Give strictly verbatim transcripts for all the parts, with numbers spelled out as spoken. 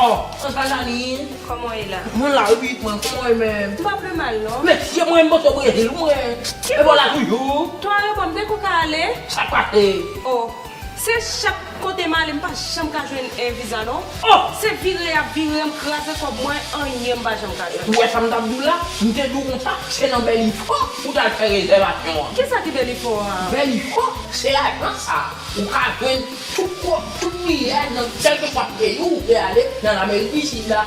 Oh, Anzalani. Kòman w ye la? Mwen la, wi, mwen, kòman w ye menm? M pa pi mal, non. Mesye, mwen, m panse w Brezil, mwen. E bò la toujou? Twa yo, bon, m te kou ka ale. Sa k pase? Oh, se chak kote m ale, m pa janm ka jwenn, eh, viza, non. Oh! Se vire y ap vire m, kraze kòb mwen, anyen m pa janm ka jwenn. Ou wè sa m t ap di w la? M te di w konsa, se nan Bèlifò ou t al fè rezèvasyon an. Kisa ki Bèlifò a? Bèlifò, se ajans sa. Ou ka jwenn tout kò, tout biyè nan kèlkeswa peyi ou vle ale nan Amerik di Sid la.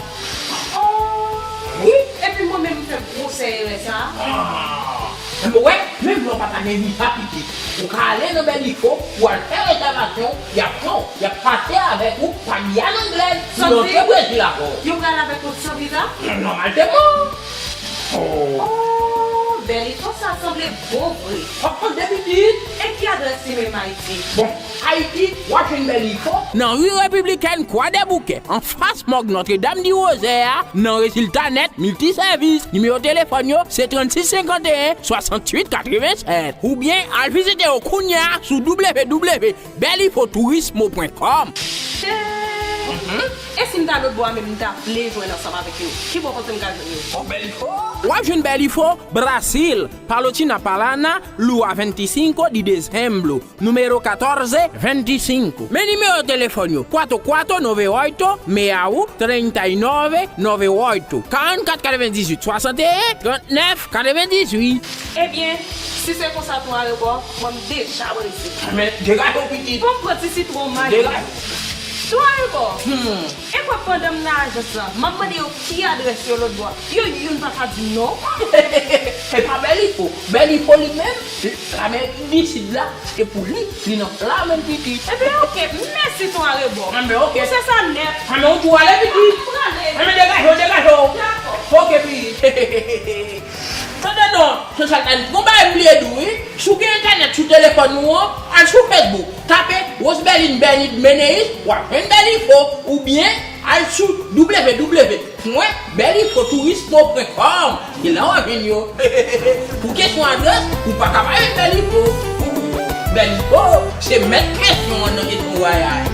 Oh! Wi. Epi mwen menm m fè gwosè erè sa a. Ah! Enben, w wè, menm lè w pa ta gen viza, pitit, ou ka ale nan Bèlifò, ou al fè rezèvasyon, y ap pran w, y ap pase avèk ou, pa gen anglè, pou l antre Brezil avè w. Yo pral avèk mwen san viza? Nòmalman. Oh! Oh, Bèlifò sa sanble bon vre. W ap tande, pitit? E ki adrès li menm, Ayiti? Bon, Ayiti, w ap jwenn Bèlifò nan ri Repiblikèn Kwadèboukè, anfas mòg Nòtredam di Wozè a, nan Rezilta Nèt Miltisèvis. Nimewo telefòn yo se trannsis senkanteyen swasantuit katrevennsèt. Oubyen al vizite yo kounye a sou w w w bèlifotourismo pwen kòm. E si m ta lòtbò a menm, m ta vle jwenn ansanm avèk yo, ki bò w panse m ka jwenn yo? Bèlifò. W ap jwenn Bèlifò, Brasil, Palotina Paraná, Lua veinticinco de Dezembro, número catorce veinticinco. Men nimewo telefòn yo, cuatro cuatro nueve ocho, meia u treinta y nueve nueve ocho, karannkat katrevendizwit swasanteyen trannèf katrevendizwit. Ebyen, si se konsa, Twa Rebò, mwen m deja prese. Men, degaje w, pitit. Bon, pran ti sitwon, m ale. Degaje w. Twa Rebò. Hmm. E kwa, pandan m nan ajans lan, m ap mande yo ki adrès yo lòtbò a. Yo youn pa ka di m non. E pa Bèlifò. Bèlifò li menm, Amerik di Sid la, se pou li, li nan pla menm, pitit. Ebyen, oke, mèsi Twa Rebò. Anben, oke. Ou se sa nèt. Anben, ou tou ale, pitit. M prale. Anben, degaje w, degaje w. Dakò. Oke, pitit. Tande non, Sansal Dani, gon bagay m bliye di w, wi. Si w gen entènèt sou telefòn ou an, al sou Facebook, tape Rosebelline Bernide Meneis, w ap jwenn Bèlifò, oubyen al sou w w w pwen bèlifotourismo pwen kòm. Se la w ap jwenn yo. Pou kesyon adrès, ou pa ka pa jwenn Bèlifò. Bèlifò, se mèt kesyon an nan kesyon vwayaj.